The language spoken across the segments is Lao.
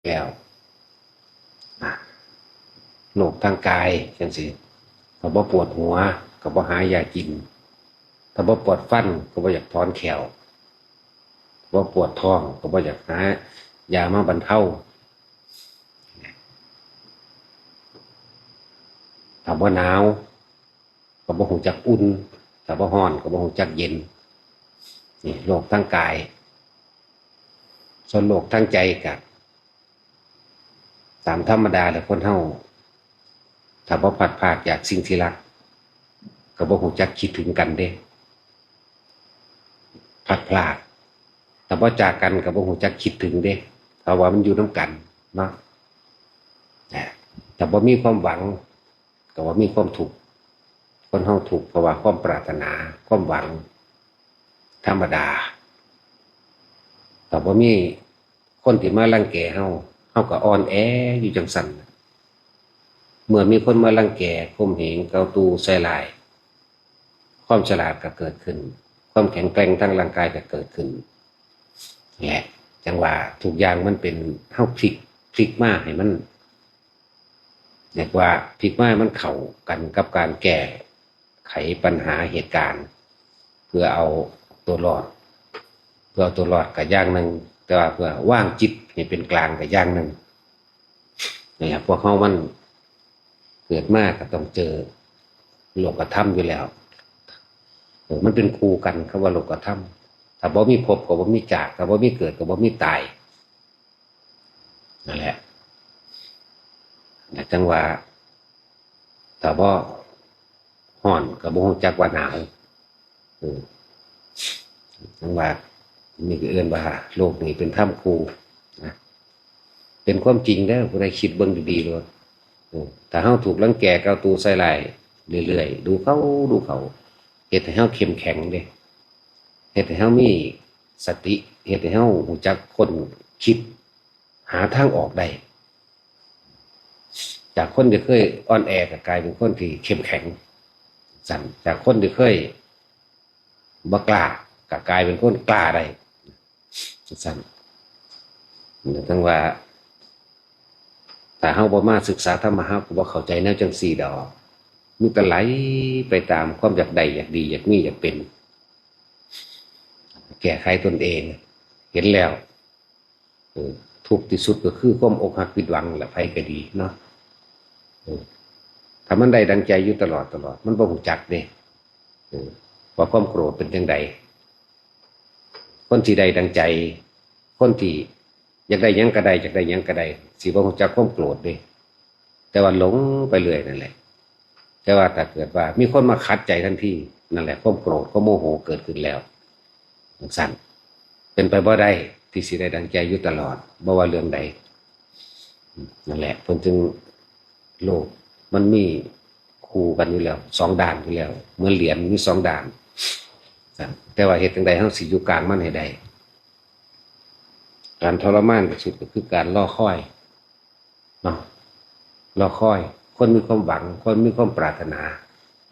ແລ້ວ ອາ ໂລກທາງກາຍຈັ່ງຊີ້ ຖ້າບໍ່ປວດຫົວກໍບໍ່ຫາຢາກິນ ຖ້າບໍ່ປວດຟັນກໍບໍ່ຢາກຖອນແຂ້ວ ບໍ່ປວດທ້ອງກໍບໍ່ຢາກຫາຢາມາບັນເທົາ ຖ້າບໍ່ໜາວກໍບໍ່ຮູ້ຈັກອຸ່ນ ຖ້າບໍ່ຮ້ອນກໍບໍ່ຮູ້ຈັກເຢັນ ນີ້ໂລກທາງກາຍ ສ່ວນໂລກທາງໃຈກະ ຕາມທຳມະດາແລ້ວຄົນເຮົາ ຖ້າບໍ່ພັດພາກຈາກສິ່ງທີ່ຮັກ ກໍບໍ່ຮູ້ຈັກຄິດເຖິງກັນເດ້ ພັດພລາກ ຖ້າບໍ່ຈາກກັນກໍບໍ່ຮູ້ຈັກຄິດເຖິງເດ້ ເພາະວ່າມັນຢູ່ນຳກັນເນາະ ແຕ່ ຖ້າບໍ່ມີຄວາມຫວັງ ກໍບໍ່ມີຄວາມທຸກ ຄົນເຮົາທຸກເພາະວ່າຄວາມປາດຖະໜາ ຄວາມຫວັງ ທຳມະດາ ຖ້າບໍ່ມີ ຄົນທີ່ມາລັງແກເຮົາ ເຮົາກໍອ່ອນແອຢູ່ຈັ່ງຊັ້ນ ເມື່ອມີຄົນມາລັງແກຂົ່ມເຫງເກົາຕູໃສ່ຮ້າຍ ຄວາມສະຫຼາດກໍເກີດຂຶ້ນ ຄວາມແຂງແກວ່ງທາງຮ່າງກາຍກໍເກີດຂຶ້ນ ແຫຼະ ຈັ່ງວ່າທຸກຢ່າງມັນເປັນ ເຮົາພລິກ ພລິກມາໃຫ້ມັນ ຮຽກວ່າພລິກມາໃຫ້ມັນເຂົ້າກັນກັບການແກ້ ໄຂບັນຫາເຫດການ ເພື່ອເອົາຕົວລອດ ເພື່ອເອົາຕົວລອດກະຢ່າງໜຶ່ງ ແຕ່ວ່າເພື່ອວາງຈິດໃຫ້ເປັນກາງກະຢ່າງໜຶ່ງ ນີ້ລະ ພວກເຮົາມັນເກີດມາກະຕ້ອງເຈີໂລກະທຳຢູ່ແລ້ວ ເອີ ມັນເປັນຄູ່ກັນ ຄຳວ່າໂລກະທຳ ຖ້າບໍ່ມີພົບກະບໍ່ມີຈາກ ຖ້າບໍ່ມີເກີດກະບໍ່ມີຕາຍ ນັ້ນແຫຼະ ແລະ ຈັ່ງວ່າ ຖ້າບໍ່ຮ້ອນກໍບໍ່ຮູ້ຈັກວ່າໜາວ ເອີ ຈັ່ງວ່າ ນີ້ກໍເອີ້ນວ່າໂລກນີ້ເປັນຖ້ຳຄູ່ນະ ເປັນຄວາມຈິງເດີ ຜູ້ໃດຄິດເບິ່ງດີໆໂລດ ເອີ ຖ້າເຮົາຖືກລັງແກເກົາຕູໃສ່ຮ້າຍເລື້ອຍໆ ດູເຂົ້າ ດູເຂົ້າ ເຮັດໃຫ້ເຮົາເຂັ້ມແຂງເດ້ ເຮັດໃຫ້ເຮົາມີສະຕິ ເຮັດໃຫ້ເຮົາຮູ້ຈັກຄົ້ນຄິດ ຫາທາງອອກໄດ້ ຈາກຄົນທີ່ເຄີຍອ່ອນແອກໍກາຍເປັນຄົນທີ່ເຂັ້ມແຂງ ຊັ້ນ ຈາກຄົນທີ່ເຄີຍບໍ່ກ້າກໍກາຍເປັນຄົນກ້າໄດ້ ຊັ້ນ ທັງວ່າ ຖ້າເຮົາບໍ່ມາສຶກສາທຳມະ ເຮົາກໍບໍ່ເຂົ້າໃຈແນວຈັ່ງຊີ້ດອກ ມີແຕ່ໄຫຼໄປຕາມຄວາມຢາກໄດ້ ຢາກດີ ຢາກມີ ຢາກເປັນ ແກ້ໄຂຕົນເອງ ເຫັນແລ້ວ ເອີ ທຸກທີ່ສຸດກໍຄືຄວາມອົກຫັກຜິດຫວັງແຫຼະ ໃຜກໍດີເນາະ ເອີ ຖ້າມັນໄດ້ດັ່ງໃຈຢູ່ຕະຫຼອດ ຕະຫຼອດ ມັນບໍ່ຮູ້ຈັກເດ້ ເອີ ວ່າຄວາມໂກຣດເປັນຈັ່ງໃດ ຄົນທີ່ໄດ້ດັ່ງໃຈ ຄົນທີ່ຢາກໄດ້ຫຍັງກໍໄດ້ ຢາກໄດ້ຫຍັງກໍໄດ້ ຊິບໍ່ຮູ້ຈັກຄວາມໂກຣດເດ້ ແຕ່ວ່າຫຼົງໄປເລື້ອຍນັ້ນແຫຼະ ແຕ່ວ່າຖ້າເກີດວ່າມີຄົນມາຂັດໃຈທັນທີ ນັ້ນແຫຼະ ຄວາມໂກຣດ ຄວາມໂມໂຫເກີດຂຶ້ນແລ້ວ ຈັ່ງຊັ້ນ ເປັນໄປບໍ່ໄດ້ທີ່ຊິໄດ້ດັ່ງໃຈຢູ່ຕະຫຼອດ ບໍ່ວ່າເລື່ອງໃດ ນັ້ນແຫຼະ ເພິ່ນຈຶ່ງ ໂລກມັນມີຄູ່ກັນຢູ່ແລ້ວ ສອງດ້ານຢູ່ແລ້ວ ເໝືອນຫຼຽນມີສອງດ້ານ ແຕ່ວ່າເຮັດຈັ່ງໃດເຮົາຊິຢູ່ກາງມັນໃຫ້ໄດ້ ການທໍລະມານທີ່ສຸດກໍຄືການລໍຄອຍ ເນາະ ລໍຄອຍ ຄົນມີຄວາມຫວັງ ຄົນມີຄວາມປາດຖະໜາ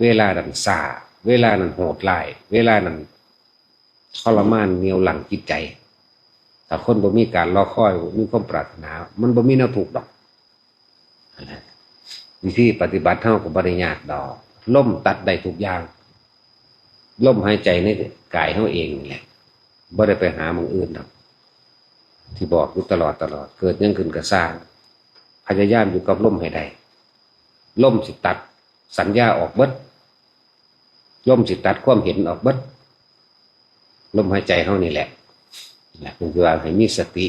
ເວລານັ້ນຊ້າ ເວລານັ້ນໂຫດຮ້າຍ ເວລານັ້ນທໍລະມານ ໜຽວລັງຈິດໃຈ ຖ້າຄົນບໍ່ມີການລໍຄອຍ ບໍ່ມີຄວາມປາດຖະໜາ ມັນບໍ່ມີແນວທຸກດອກ ນັ້ນແຫຼະ ວິທີປະຕິບັດເຮົາກໍບໍ່ໄດ້ຍາກດອກ ລົມຕັດໄດ້ທຸກຢ່າງ ລົມຫາຍໃຈໃນກາຍເຮົາເອງນີ້ແຫຼະ ບໍ່ໄດ້ໄປຫາໝ່ອງອື່ນດອກ ທີ່ບອກຢູ່ຕະຫຼອດ ຕະຫຼອດ ເກີດຫຍັງຂຶ້ນກໍຊ່າງ ພະຍາຍາມຢູ່ກັບລົມໃຫ້ໄດ້ ລົມຊິຕັດສັນຍາອອກເບິດ ລົມຊິຕັດຄວາມເຫັນອອກເບິດ ລົມຫາຍໃຈເຮົານີ້ແຫຼະ ແລະ ເພິ່ນຄືວ່າໃຫ້ມີສະຕິ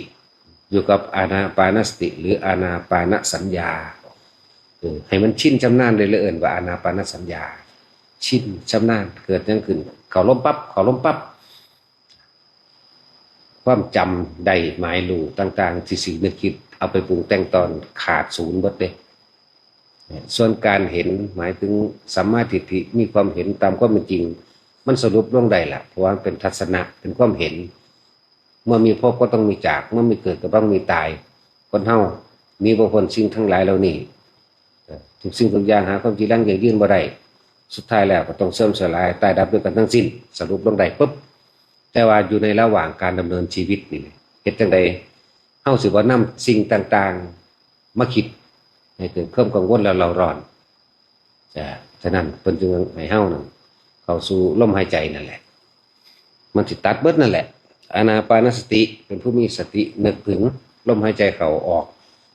ຢູ່ກັບອານາປານະສະຕິ ຫຼື ອານາປານະສັນຍາ ເອີ ໃຫ້ມັນຊິນຊຳນານເລີຍ ເອີ້ນວ່າອານາປານະສັນຍາ ຊິນຊຳນານ ເກີດຫຍັງຂຶ້ນ ເຂົ້າລົມປັບ ເຂົ້າລົມປັບ ຄວາມຈຳໄດ້ໝາຍຮູ້ຕ່າງໆ ທີ່ຊິນຶກຄິດ ເອົາໄປປຸງແຕ່ງຕອນຂາດສູນເບິດເດ້ ສ່ວນການເຫັນ ໝາຍເຖິງສຳມາທິດຖິ ມີຄວາມເຫັນຕາມຄວາມເປັນຈິງ ມັນສະຫຼຸບລົງໄດ້ລະ ເພາະວ່າມັນເປັນທັດສະນະ ເປັນຄວາມເຫັນ ເມື່ອມີພົບກໍຕ້ອງມີຈາກ ເມື່ອມີເກີດກໍຕ້ອງມີຕາຍ ຄົນເຮົາໜີບໍ່ພົ້ນສິ່ງທັງຫຼາຍເຫຼົ່ານີ້ ເອີ ທຸກສິ່ງທຸກຢ່າງຫາຄວາມຈີລັງຢັ້ງຢືນບໍ່ໄດ້ ສຸດທ້າຍແລ້ວກໍຕ້ອງເສື່ອມສະຫຼາຍ ຕາຍດັບດ້ວຍກັນທັງສິ້ນ ສະຫຼຸບລົງໄດ້ປຶບ ແຕ່ວ່າຢູ່ໃນລະຫວ່າງການດຳເນີນຊີວິດນີ້ ເຮັດຈັ່ງໃດ ຮົາຊິບໍ່ນຳສິ່ງຕ່າງໆມາຄິດໃຫ້ເກີດຄວາມກັງວົນ ແລະ ເລົ່າຮ້ອນ. ຈະ ສະນັ້ນເພິ່ນຈຶ່ງໃຫ້ເຮົານັ້ນເຂົ້າສູ່ລົມຫາຍໃຈນັ້ນແຫຼະ ມັນຊິຕັດເບິດນັ້ນແຫຼະ. ອານາປານະສະຕິ ເປັນຜູ້ມີສະຕິນຶກເຖິງລົມຫາຍໃຈເຂົ້າອອກ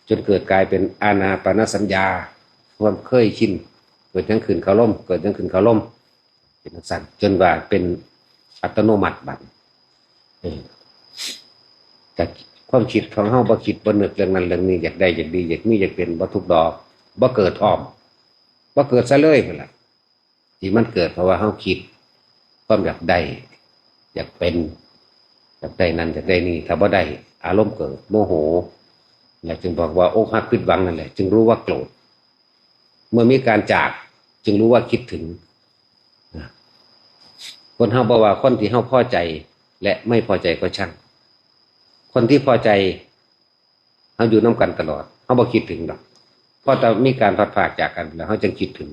ຈົນເກີດກາຍເປັນອານາປານະສັນຍາ ຄວາມເຄີຍຊິນ ເກີດຫຍັງຂຶ້ນເຂົ້າລົມ ເກີດຫຍັງຂຶ້ນເຂົ້າລົມ ເປັນຈັ່ງຊັ້ນ ຈົນວ່າເປັນອັດຕະໂນມັດບັດນີ້. ເອີ ແຕ່ຄວາມຄິດຂອງເຮົາບໍ່ຄິດບໍ່ນຶກເລື່ອງນັ້ນເລື່ອງນີ້ ຢາກໄດ້ຢາກດີ ຢາກມີຢາກເປັນ ບໍ່ທຸກດອກ ບໍ່ເກີດພ້ອມ ບໍ່ເກີດຊະເລີຍພຸ້ນລະ. ທີ່ມັນເກີດເພາະວ່າເຮົາຄິດຄວາມຢາກໄດ້ ຢາກເປັນ ຢາກໄດ້ນັ້ນຢາກໄດ້ນີ້ ຖ້າບໍ່ໄດ້ ອາລົມເກີດໂມໂຫ ແລ້ວຈຶ່ງບອກວ່າອົກຫັກຜິດຫວັງນັ້ນແຫຼະ ຈຶ່ງຮູ້ວ່າໂກດ. ເມື່ອມີການຈາກ ຈຶ່ງຮູ້ວ່າຄິດເຖິງ. ນະ ຄົນເຮົາບໍ່ວ່າຄົນທີ່ເຮົາພໍໃຈ ແລະ ໄມ່ພໍໃຈກໍຊ່າງ ຄົນທີ່ພໍໃຈ ເຮົາຢູ່ນຳກັນຕະຫຼອດ ເຮົາບໍ່ຄິດເຖິງດອກ ພໍແຕ່ມີການພັດພາກຈາກກັນແລ້ວ ເຮົາຈຶ່ງຄິດເຖິງ.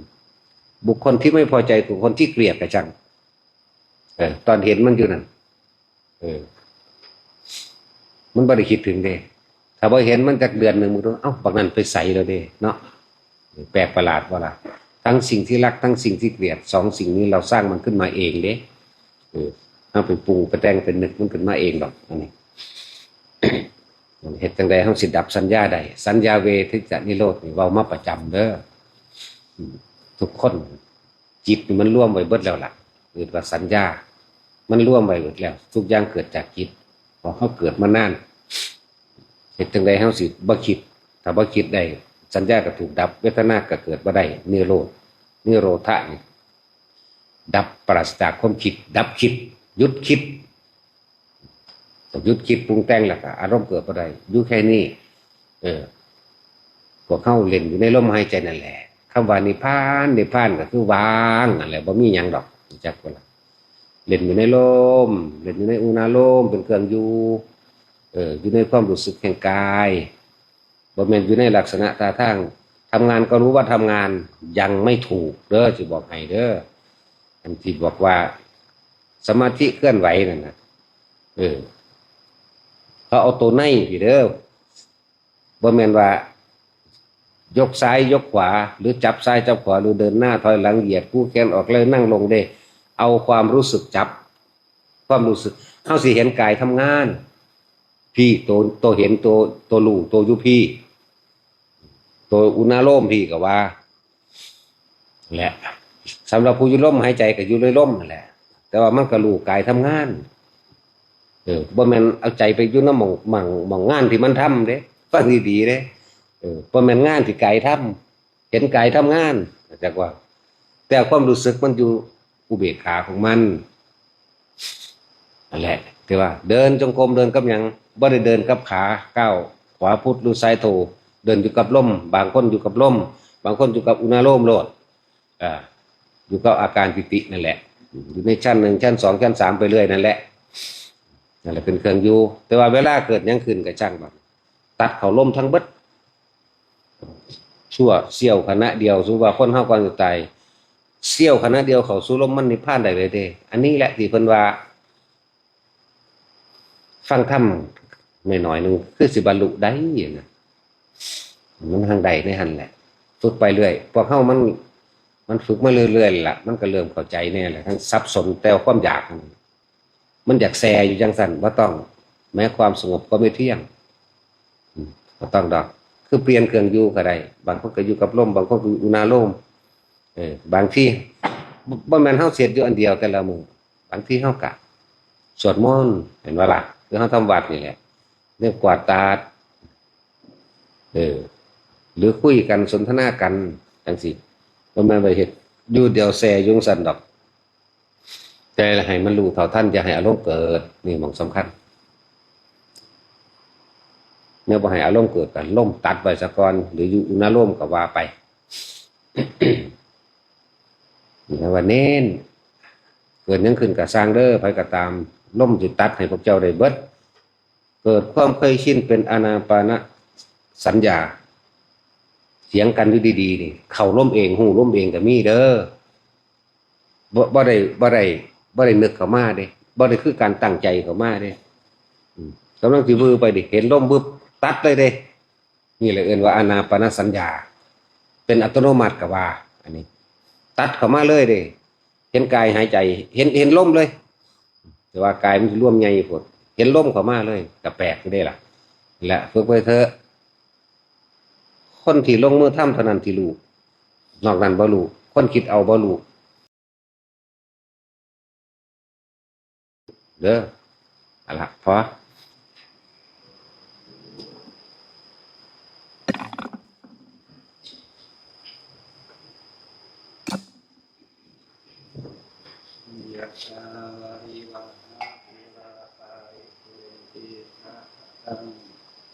ບຸກຄົນທີ່ໄມ່ພໍໃຈ ຄືຄົນທີ່ເກລີຍດກະຊ່າງ ເອີ ຕອນເຫັນມັນຢູ່ນັ້ນ ເອີ ມັນບໍ່ໄດ້ຄິດເຖິງເດ້. ຖ້າບໍ່ເຫັນມັນຈັກເດືອນໜຶ່ງ ມຶງດູ ເອົ້າ ບັກນັ້ນໄປໃສແລ້ວເດ້ເນາະ. ແປກປະຫຼາດບໍ່ລະ? ທັງສິ່ງທີ່ຮັກ ທັງສິ່ງທີ່ເກລີຍດ ສອງສິ່ງນີ້ເຮົາສ້າງມັນຂຶ້ນມາເອງເດ້. ເອີ ເຮົາໄປປຸງໄປແຕ່ງໄປນຶກມັນຂຶ້ນມາເອງດອກ ອັນນີ້. ເຮັດຈັ່ງໃດເຮົາຊິດັບສັນຍາໄດ້? ສັນຍາເວທິຕະນິໂຣດນີ້ເວົ້າມາປະຈຳເດີ. ອືມ ທຸກຄົນ ຈິດນີ້ມັນລວມໄວ້ເບິດແລ້ວລະ ເອີ້ນວ່າສັນຍາ ມັນລວມໄວ້ເບິດແລ້ວ. ທຸກຢ່າງເກີດຈາກຈິດ ເພາະເຮົາເກີດມານານ. ເຮັດຈັ່ງໃດເຮົາຊິບໍ່ຄິດ? ຖ້າບໍ່ຄິດໄດ້ ສັນຍາກໍຖືກດັບ ເວທະນາກໍເກີດບໍ່ໄດ້. ນິໂຣດ ນິໂຣທະນີ້ ດັບ ປາສະຈາກຄວາມຄິດ ດັບຄິດ ຢຸດຄິດ. ກໍຢຸດຄິດປຸງແຕ່ງ ແລ້ວກໍອາລົມເກີດບໍ່ໄດ້ ຢູ່ແຄ່ນີ້. ເອີ ພວກເຮົາເລ່ນຢູ່ໃນລົມຫາຍໃຈນັ້ນແຫຼະ. ຄຳວ່ານິບພານ ນິບພານກໍຄືວ່າງນັ້ນແຫຼະ ບໍ່ມີຫຍັງດອກ ຮູ້ຈັກບໍ່ລະ? ເລ່ນຢູ່ໃນລົມ ເລ່ນຢູ່ໃນອຸນາໂລມ ເປັນເຄື່ອງຢູ່ ເອີ ຢູ່ໃນຄວາມຮູ້ສຶກແຫ່ງກາຍ. ບໍ່ແມ່ນຢູ່ໃນລັກສະນະທ່າທາງ. ທຳງານກໍຮູ້ວ່າທຳງານ ຍັງໄມ່ຖືກເດີ ຊິບອກໃຫ້ເດີ. ອັນທີ່ບອກວ່າສະມາທິເຄື່ອນໄຫວນັ້ນນະ ເອີ ເຂົາເອົາໂຕໃນພີ້ເດີ ບໍ່ແມ່ນວ່າຍົກຊ້າຍຍົກຂວາ ຫຼື ຈັບຊ້າຍຈັບຂວາ ຫຼື ເດີນໜ້າຖອຍຫຼັງ ຢຽດຄູແຂນອອກ ແລ້ວນັ່ງລົງເດ້. ເອົາຄວາມຮູ້ສຶກຈັບ ຄວາມຮູ້ສຶກ ເຮົາຊິເຫັນກາຍທຳງານ ພີ້ ໂຕ ໂຕເຫັນ ໂຕ ໂຕຮູ້ ໂຕຢູ່ພີ້ ໂຕອຸນາໂລມພີ້ກໍວ່າແຫຼະ. ສຳລັບຜູ້ຢູ່ລົມຫາຍໃຈກໍຢູ່ໃນລົມຫັ້ນແຫຼະ ແຕ່ວ່າມັນກໍຮູ້ກາຍທຳງານ. ເອີ ບໍ່ແມ່ນເອົາໃຈໄປຢູ່ນຳໝ່ອງ ໝ່ອງ ໝ່ອງງານທີ່ມັນທຳເດ້ ຟັງດີໆເດ້. ເອີ ບໍ່ແມ່ນງານທີ່ກາຍທຳ ເຫັນກາຍທຳງານ ເຂົ້າໃຈກວ່າ ແຕ່ຄວາມຮູ້ສຶກມັນຢູ່ອຸເບກຂາຂອງມັນຫັ້ນແຫຼະ. ທີ່ວ່າເດີນຈົງກົມ ເດີນກັບຫຍັງ? ບໍ່ໄດ້ເດີນກັບຂາ ກ້າວຂວາພຸດຫຼືຊ້າຍໂທ ເດີນຢູ່ກັບລົມ. ບາງຄົນຢູ່ກັບລົມ ບາງຄົນຢູ່ກັບອຸນາໂລມໂລດ ອ່າ ຢູ່ກັບອາການປີຕິນັ້ນແຫຼະ ຢູ່ໃນຊັ້ນໜຶ່ງ ຊັ້ນສອງ ຊັ້ນສາມ ໄປເລື້ອຍນັ້ນແຫຼະ. ນັ້ນແຫຼະເປັນເຄື່ອງຢູ່. ແຕ່ວ່າເວລາເກີດຫຍັງຂຶ້ນກໍຊ່າງມັນ ຕັດເຂົ້າລົມທັງເບິດ ຊົ່ວສ່ຽວຂະນະດຽວ. ສົມມຸດວ່າຄົນເຮົາກ່ອນຈະຕາຍ ສ່ຽວຂະນະດຽວເຂົ້າສູ່ລົມມັນນິບພານໄດ້ເລີຍເດ້. ອັນນີ້ແຫຼະທີ່ເພິ່ນວ່າ ຟັງທຳໜ້ອຍໆໜຶ່ງຄືຊິບັນລຸໄດ້ນະ ມັນຮັ່ງໄດ້ໃນຫັ້ນແຫຼະ. ຝຶກໄປເລື້ອຍ ພວກເຮົາມັນ ມັນຝຶກມາເລື້ອຍໆລະ ມັນກໍເລີ່ມເຂົ້າໃຈແນ່ແຫຼະ. ທັງສັບສົນແຕ່ຄວາມຢາກ ມັນຢາກແຊ່ຢູ່ຈັ່ງຊັ້ນ ບໍ່ຕ້ອງ. ແມ້ຄວາມສະຫງົບກໍໄມ່ທ່ຽງ ອືມ ບໍ່ຕ້ອງດອກ. ຄືປ່ຽນເຄື່ອງຢູ່ກໍໄດ້ ບາງຄົນກໍຢູ່ກັບລົມ ບາງຄົນກໍຢູ່ອຸນາໂລມ. ເອີ ບາງທີ ບໍ່ ບໍ່ແມ່ນເຮົາເຮັດຢູ່ອັນດຽວແຕ່ລະມື້ ບາງທີເຮົາກະສວດມົນ ແມ່ນບໍ່ລະ? ຄືເຮົາທຳວັດນີ້ແຫຼະ ເລື່ອງກວາດຕາດ ເອີ ຫຼືຄຸຍກັນສົນທະນາກັນຈັ່ງຊີ້ ບໍ່ແມ່ນວ່າເຮັດຢູ່ດຽວແຊ່ຢູ່ຈັ່ງຊັ້ນດອກ. ແຕ່ໃຫ້ມັນຮູ້ເທົ່າທັນ ຢ່າໃຫ້ອາລົມເກີດ ນີ້ໝ່ອງສຳຄັນ. ແນວບໍ່ໃຫ້ອາລົມເກີດ ກໍລົມຕັດໄວ້ສາກ່ອນ ຫຼືຢູ່ອຸນາໂລມກໍວ່າໄປ. ແຕ່ວ່າເນັ້ນ ເກີດຫຍັງຂຶ້ນກໍຊ່າງເດີ ໃຜກໍຕາມ ລົມຊິຕັດໃຫ້ພວກເຈົ້າໄດ້ເບິດ. ເກີດຄວາມເຄີຍຊິນເປັນອານາປານະສັນຍາ ຖຽງກັນຢູ່ດີໆນີ້ ເຂົ້າລົມເອງ ຮູ້ລົມເອງກໍມີເດີ. ບໍ່ ບໍ່ໄດ້ ບໍ່ໄດ້ ບໍ່ໄດ້ນຶກເຂົ້າມາເດ້ ບໍ່ໄດ້ຄືການຕັ້ງໃຈເຂົ້າມາເດ້. ອືມ ກຳລັງຊິວືໄປເດ້ ເຫັນລົມວຶບ ຕັດເລີຍເດ້. ນີ້ແຫຼະເອີ້ນວ່າອານາປານະສັນຍາ ເປັນອັດຕະໂນມັດກໍວ່າ ອັນນີ້ຕັດເຂົ້າມາເລີຍເດ້. ເຫັນກາຍຫາຍໃຈ ເຫັນ ເຫັນລົມເລີຍ ແຕ່ວ່າກາຍມັນລວມໃຫຍ່ໂພດ ເຫັນລົມເຂົ້າມາເລີຍ ກໍແປກຢູ່ເດ້ລະ. ແລະ ຝຶກໄວ້ເຖາະ ຄົນທີ່ລົງມືທຳເທົ່ານັ້ນທີ່ຮູ້ ນອກນັ້ນບໍ່ຮູ້ ຄົນຄິດເອົາບໍ່ຮູ້. ເດີ ເອົາລະ ພໍ. ຍະຖາ ວາລິວະຫາ ปูລາ ປາລິ ปูເຣນ ติ ສາ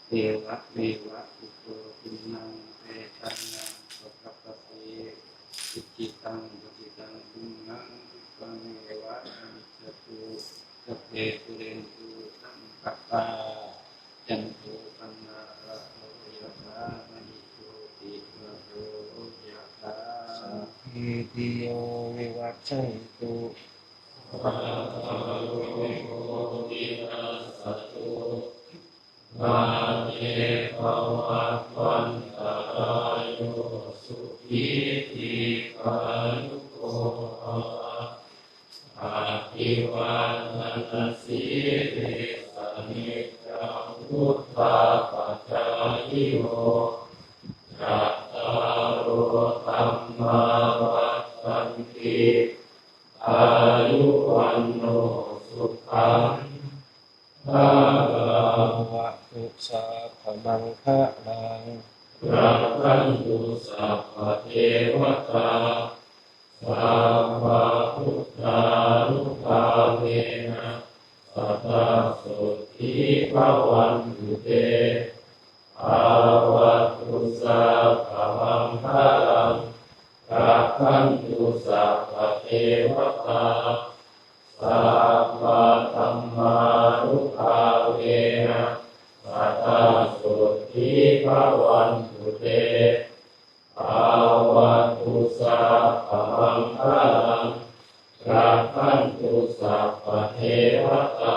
เอวะเมวะอิโต ทินนังเปตานังอุปกัปปติ อิจิตังปัจิตังตุมหัง คิปะเมวะสะมิชฌะตุ สัพเพ ปูเรนตุ สังกัปปา จันโท ปันนาระโส ยะถา มะณิโชติระโส ยะถา สัพพีติโย วิวัชชันตุ สัพพะโรโค วินัสสะตุ มาเตภวัตวันตรายโย สุขีทีฆายุโกภะ อภิวาทะนะสีลิสสะ นิจจังวุฑฒาปะจายิโน จัตตาโรธัมมาวัฑฒันติ อายุวัณโณ สุขัง พะลัง ภะวะตุ สัพพะมังคะลัง รักขันตุ สัพพะเทวะตา สัพพะพุทธานุภาเวนะ สะดาโสตถี ภะวันตุเต ภะวะตุ สัพพะมังคะลัง รักขันตุ สัพพะเทวะตา สัพพะธัมมานุภาเวนะ สะดาโสตถี ภะวันตุเต ภะวะตุ สัพพะมังคะลัง รักขันตุ สัพพะเทวะตา